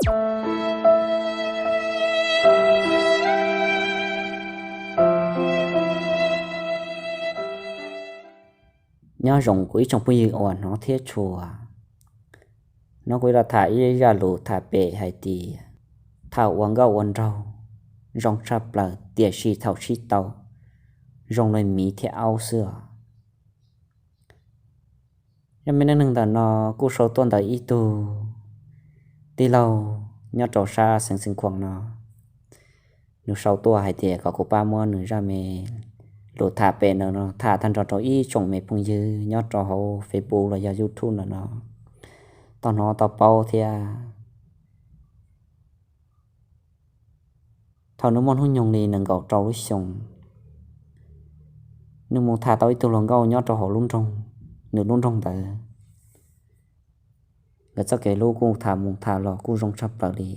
Nyob zoo kuv ib tsoom phooj ywg uas hnov thiab tshua, hnub no kuv yuav los tham ib zaj lus tham pem hais tias thaum ua nkauj ua nraug zoo tshaj plaws tiam sis thaum sib tau zoo li miv thiab aub xwb os. Zaj me neej neeg ntawm no kuj sau tuaj ntawm ib tug tij laug nyob rau sab xeev Xeev Khuam no. Nws sau tuaj hais tias kom kuv pab muab nws zaj me lus tham pem no tham tag nrho rau ib tsoom me phooj ywg nyob rau hauv Facebook los yog YouTube ntawm no tau hnov tau paub thiab. Thaum nws muaj hnub nyoog li nees nkaum rau lub xyoo, nws mus tham tau ib tug hluas nkauj nyob rau hauv lub nroog, nws lub nroog ntawd. Nkawd txoj kev hlub kuj tham mus tham los kuj zoo tshaj plaws li.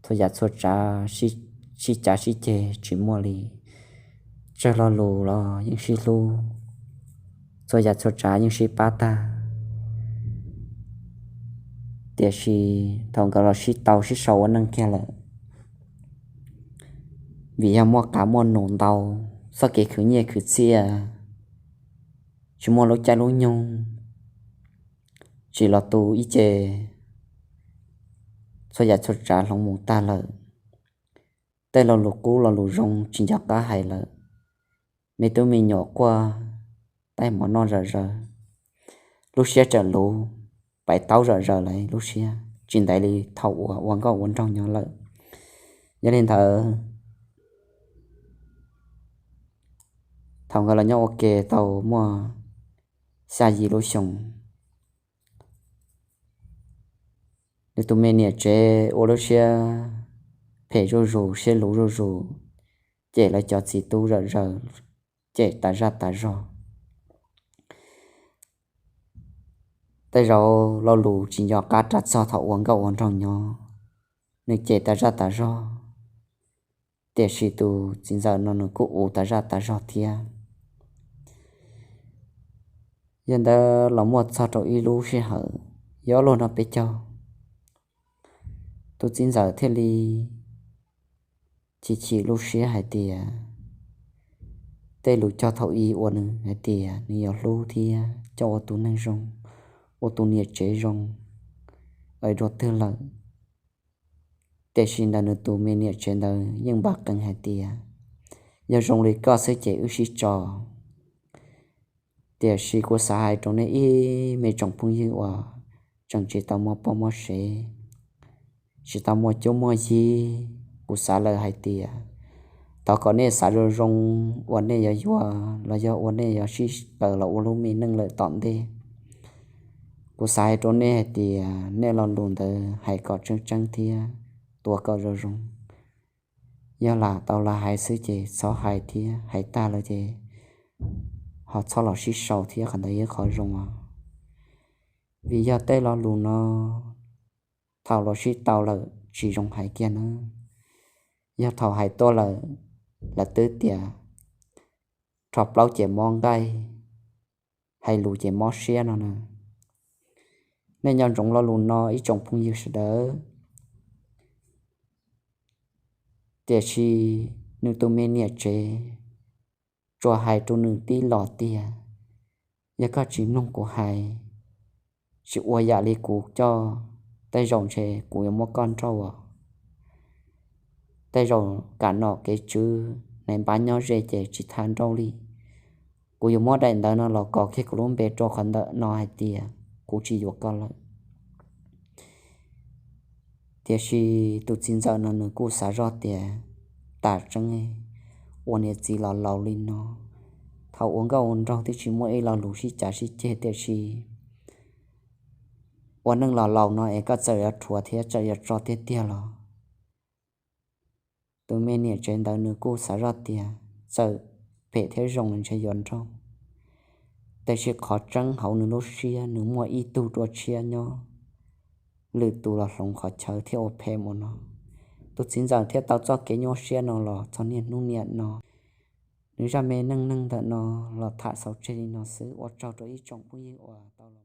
Txhua yam txhua tsav sib cav sib ceg tsis muaj li, tsawg lo lus los yeej sib hlub, txhua yam txhua tsav yeej sib pab tag. Tiam sis thaum nkawd los sib tau sib sau ua neej kiag lawm, vim yog muaj qav muaj num ntau, txoj kev khwv nyiaj khwv txiaj tsis muaj lub caij lub nyoog, tsis los tu ib ce, txhua yam txhua tsav hloov mus tag lawm. Tej lo lus qub lo lus zoo tsis nco qab hais lawm. Me tub me nyuam quaj taij mov noj zom zaws, lub siab txawm luv, pais taub zom zaws lawm lub siab tsis ntev li thaum uas ua nkauj ua nraug nyob lawm. Yog li ntawd, thaum nkawd los nyob ua ke tau muaj xya yim lub xyoo, nws tus me niam tsev ua lub siab phem zuj zus siab luv zuj zus, cem lawv cov txiv tub zom zaws, cem tas zaj tas zog. Tej zaum lo lus tsis nco qab rau txog thaum ua nkauj ua nraug nyob, nws cem tas zaj tas zog, tiam sis tus txiv ntxawm no nws kuj ua tas zaj tas zog thiab. Yog ntawd los muaj txog rau ib lub sij hawm, yog luag no peb caug, tus txiv ntxawm thiaj li chim chim lub siab hais tias tej lus cog thaum ub uas nws hais tias nws yuav hlub thiab coj ua tus neeg zoo, ua tus niam tsev zoo, ua dua twg lawm. Tiam sis ntawm nws tus me niam tsev ntawd yeej npaj qees hais tias, yog zoo li koj xwb ces wb sib tso. Tiam sis kuv xav hais rau nej ib me tsoom phooj ywg uas tseem tsis tau muaj poj muaj sev, tsis tau muaj cuab muaj yig, kuv xav lawm hais tias thov kom nej xav zoo zoo uas nej yuav yuav los yog uas nej yuav sib tawm los ua lub me neej lawm tom ntej. Kuv xav hais rau nej hais tias nej lo lus ntawd hais kom tseeb tseeb thiab tuav kom zoo zoo. Yog lam tau lam hais xwb ces txhob hais thiab, hais tag lawm ces ho txhob los sib sau thiab, qhov ntawd yog qhov zoo os. Vim yog tej lo lus no thaum los sib tau lawm tsis zoo hais kiag nawb. Yog thaum hais tuaj lawm, lawv twb tias rho plaub ces mob nqaij, hais lus ces mob siab no na. Nej nco ntsoov lo lus no ib tsoom phooj ywg sawv daws. Tiam sis nws tus me niam tsev tsuas hais rau nws tib los tias, yog koj tsis mloog kuv hais, tsis ua yam li kuv coj, tej zaum ntshe kuv yuav muab koj nrauj os. Tej zaum kam nom kev tswv, nais npab nyob ze ces tsis tha nrauj li. Kuv yuav muab daim ntawv no los kos kiag kuv lub npe rau qhov ntawm no hais tias kuv tsis yuav koj lawm. Tiam sis tus txiv ntxawm no nws kuj xav zoj tias, tam tseeb ua niam txiv los laus li no, thaum ua nkauj ua nraug twb tsis muaj ib lo lus sib cav sib ceg, tiam sis ua neej los laus no es koj txawm yuav rhuav thiab txawm yuav tso tiag tiag los, tus me niam tsev ntawd nws kuj xav zoj tias txawm phem thiab zoo los ntshe yuav nrauj. Tiam sis qhov tseeb hauv nws lub siab nws muaj ib tug dua tshiab nyob, lwm tus los hloov qhov chaw thiab ua phem mus no. Tus txiv ntxawm thiaj tau txoj kev nyuaj siab no los txog niaj hnub niam no. Nws zaj me neej neeg ntawm no los tham xaus tseg li no xwb, ua tsaug rau ib tsoom phooj ywg uas tau los